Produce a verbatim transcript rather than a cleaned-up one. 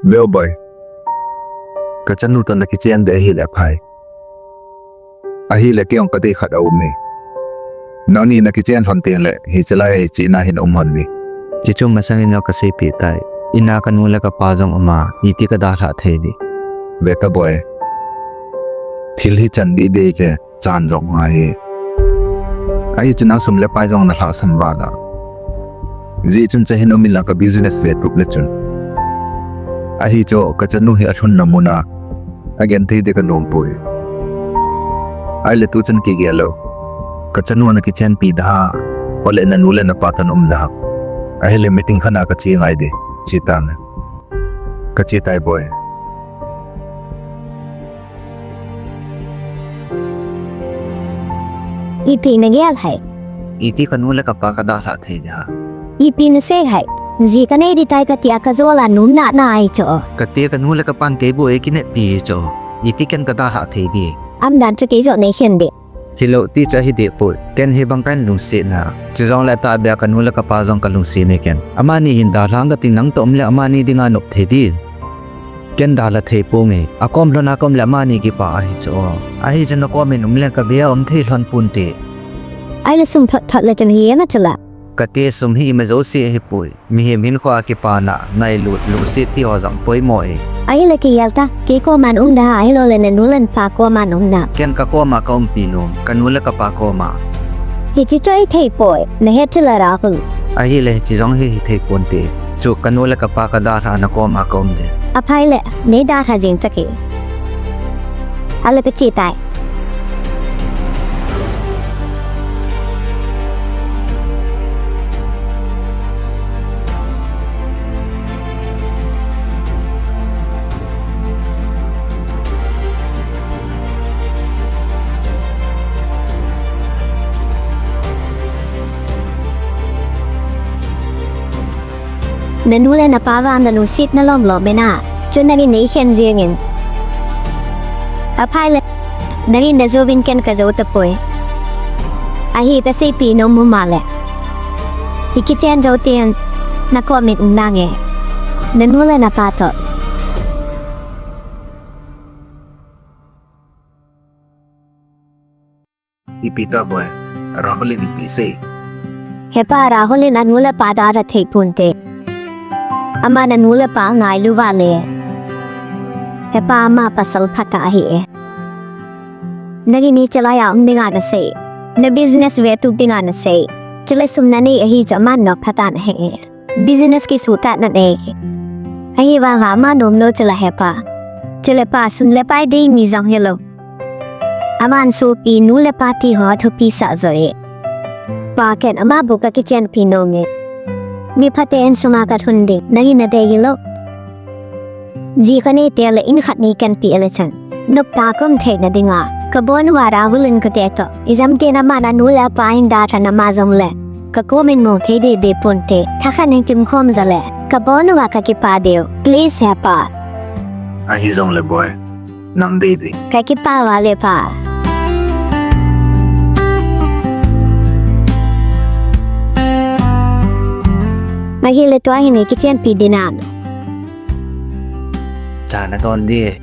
Veu boi. Kachanu toh nakichen ding ahile aphai. Ahile kei jong kadei khat aum e. Nangni nakichen lhon tengle hiche lai a hiche ina hin um lhon ding. Chuche masang in jong kaseipeh tai. Ina kanu le kapa jong um a, iti kadalhah thei ding. Ve ta boi. Thil hichan dih dei ke. Chan jong ngai e. Ahi chun nang sum le pai jong nalhahsam val a. Hijeh chun chahin um inlang ka business vetup le chun. Ahi chu kachanu hi alhunna mun a agenthei ding kanom poi. Ahile tu chun kigel lou. Kachanu nakichenpi da. Ole nanu le napa toh naum da. Ahile meeting khat a kache ngai ding. Che tange. Kache tai boi. Ipi nagel ham? Iti kanu le kapa kadalhah thei ding ham? Ipi nasei ham? Ji kanei ding tai katia kajol a nomna nahi chu. Kati kanu le kapan kei bou eikineppi hi chu. Iti ken kadalhah thei ding? Aman chu kei jong neikhen ding. Hilou ti chu ahi deh poi. Ken hibang kahin lungset na. Chujongle tahbeh a kanu le kapa jong kalungset e ken. Amani hin dalhang kating nang toh um le amani dinga nop thei ding. Ken dalha thei ponge. Akom lhon a ka um le amani kipah ahi chu. Ahi chu nakom in um le kabeh a um thei lhon ponte. Ahile sum thot thot le chun hi ena chu la. Kati sum hi ima jouse ahi poi. Mihem hinkho a kipana, ngailut, lungset ti ho jong poimo e. Ahile kigel ta, kei koma um da, ahilouleh nanu le napa koma um da. Ken kakoma kaumpi nom, kanu le kapa koma. Hiche chu ahithei poi, nahet chu la Rahul. Ahile hiche jong hi hithei ponte. Chu kanu le kapa kadalhah a nakoma kaum ding. Aphai le, neidalha jing ta kei. Ahile kache tai. Nanu le napa vang nalungset nalom lom e na. Chun nangin neikhen jing in. Aphai le. Nangin najou vin ken kajou tapoi. Ahi kaseipeh nom mu ma le. Ikichen jou teng. Nakom in um nange. Nanu le napa toh. Ipi ta boi, Rahul in ipi sei. Hepa Rahul in anu le apa dalha thei ponte. Aman anu le apa ngailu vale. Hepa ama pasal phatah ahi e. Nangin hiche lai a um dinga nasei. Na business vetup dinga nasei. Chule sum nanei ahi chu aman noptah tah nahe e. Business kisuhtat nanei. Ahivang a ama nomlou chu la hepa. Chule pa sum le pai dei mi jong hilou. Aman sopi nu le pa ti ho athupi sah jo e. Pa ken ama bou kakichenpi nom e. Mi phate insung a kalhun ding, nangin nadei hilou. Ji kanei teng le in khat nei kanpe le chun. Noptah kaum theina dinga. Kabon uva Rahul in kati toh. Ijemtin aman anu le apa in dalhan ama jongle. Kakom in mu thei deh deh ponte. Thakhat in kimkhom jo le. Kabon uva kakipah diu. Please hepa. Ahi jongle boi. Nang dei ding. Kakipah vale pa. Ahile tua hi nei kichenpi ding nam. Cha nadon ding.